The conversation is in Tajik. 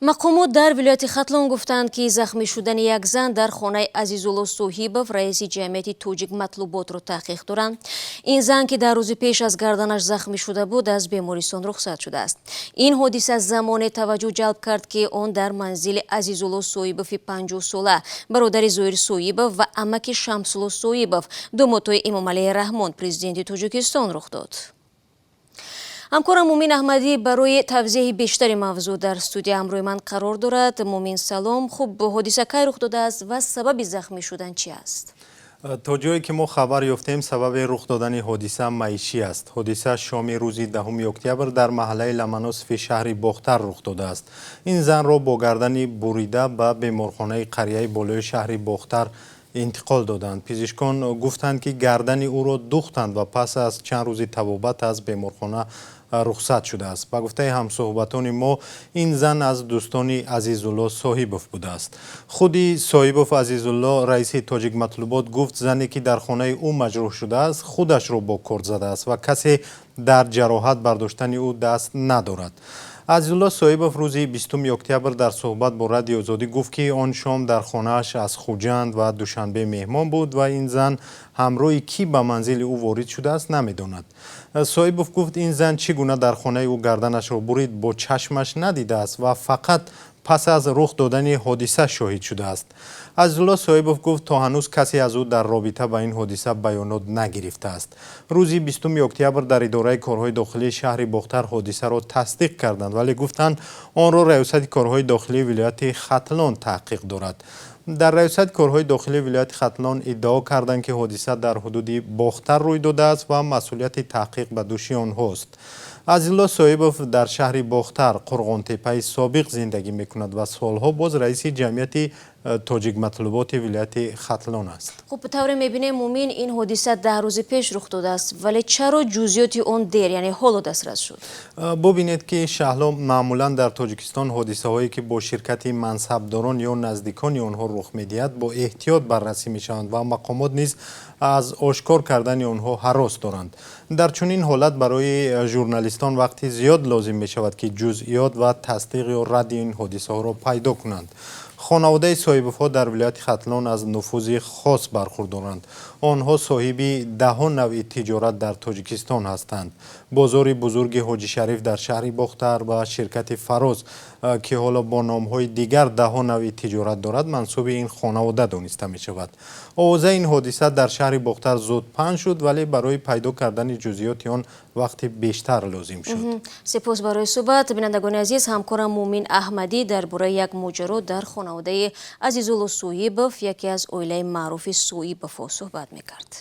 Мақомот дар вилояти Хатлон гуфтанд, ки захмӣ шудани як зан дар хонаи Азизулло Соҳибов, раиси ҷамъияти Тоҷик Матлуботро таҳқиқ доранд. Ин зан, ки 10 рӯзи пеш аз гарданаш захмӣ шуда буд, аз бемористон рухсат шудааст. Ин ҳодиса замоне таваҷҷӯҳ ҷалб кард, ки он дар манзили Азизулло Соҳибови 50-сола, бародари Зоир Соҳибов ва амаки Шамсулло Соҳибов, домодҳои Эмомалӣ Раҳмон, президенти Тоҷикистон, рух дод. Ҳамкорам Мумин Аҳмадӣ барои тавзеҳи бештари мавзӯъ дар студия ҳамроҳи ман қарор дорад. Мумин, салом. Хуб, ҳодиса кай рух додааст ва сабаби захмӣ шудан чи аст? То ҷое ки мо хабар ёфтем, сабаби рух додани ҳодиса маишӣ аст. Ҳодиса шоми рӯзи 10 октябр дар маҳаллаи Ломоносови шаҳри Бохтар рух додааст. Ин занро бо гардани бурида ба беморхонаи қарияи болои шаҳри Бохтар интиқол доданд. Пизишкон гуфтанд, ки гардани ӯро духтанд ва пас аз чанд рӯзи табобат аз беморхона рухсат шудааст. Ба гуфтаи ҳамсӯҳбатони мо, ин зан аз дӯстони Азизулло Соҳибов будааст. Худи Соҳибов Азизулло, раиси Тоҷикматлубот, гуфт, зане, ки дар хонаи ӯ маҷрӯҳ шудааст, худашро бо корд задааст ва касе дар ҷароҳат бардоштани ӯ даст надорад. Азизулло Соҳибов рӯзи 20 октябр дар суҳбат бо Радиои Озодӣ гуфт, ки он шом дар хонааш аз Хуҷанд ва Душанбе меҳмон буд ва ин зан ҳамроҳи кӣ ба манзили ӯ ворид шудааст, намедонад. Соҳибов гуфт, ин зан чӣ гуна дар хонаи ӯ гарданашро бурид, бо чашмаш надидааст ва фақат пас аз рух додани ҳодиса шоҳид шудааст. Азизулло Соҳибов гуфт, то ҳанӯз касе аз ӯ дар робита ба ин ҳодиса баёнот нагирифтааст. Рӯзи 20 октябр дар идораи корҳои дохилии шаҳри Бохтар ҳодисаро тасдиқ карданд, вале гуфтанд, онро Раёсати корҳои дохилии вилояти Хатлон таҳқиқ дорад. Дар Раёсати корҳои дохилии вилояти Хатлон иддао карданд, ки ҳодиса дар ҳудуди Бохтар рӯй додааст ва масъулияти таҳқиқ ба дӯши онҳост. Азизулло Соҳибов дар шаҳри Бохтар, Қурғонтеппаи собиқ, зиндагӣ мекунад ва солҳо боз раиси ҷамъияти Тоҷикматлуботи вилояти Хатлон аст. Хуб, тавре мебинем, Мумин, ин ҳодиса 10 рӯзи пеш рух додааст, вале чаро ҷузъиёти он дер, яъне ҳоло дастрас шуд? Бубинед, ки Шаҳло, маъмулан дар Тоҷикистон ҳодисаҳое, ки бо ширкати мансабдорон ё наздикони онҳо рух медиҳад, бо эҳтиёт баррасӣ мешаванд ва мақомот низ аз ошкор кардани онҳо ҳарос доранд. Дар чунин ҳолат барои журналистон вақти зиёд лозим мешавад, ки ҷузъиёт ва тасдиқ ё радди ин ҳодисаҳоро пайдо кунанд. Хонаводаи Соҳибовҳо дар вилояти Хатлон аз нуфузи хос бархурдоранд. Онҳо соҳиби даҳҳо навъи тиҷорат дар Тоҷикистон ҳастанд. Бозори бузурги Ҳоҷишариф дар шаҳри Бохтар ва ширкати Фароз, ки ҳоло бо номҳои дигар даҳҳо навъи тиҷорат дорад, мансуби ин хонавода дониста мешавад. Овозаи ин ҳодиса дар шаҳри Бохтар зуд паҳн шуд, вале барои пайдо кардани ҷузъиёти он вақти бештар лозим шуд. Сипос барои суҳбат. Бинандагони азиз, ҳамкорам Мумин Аҳмадӣ дар бораи як моҷаро дар хонаводаи Азизулло Соҳибов, яке аз оилаи маъруфи Соҳибовҳо, суҳбат мекард.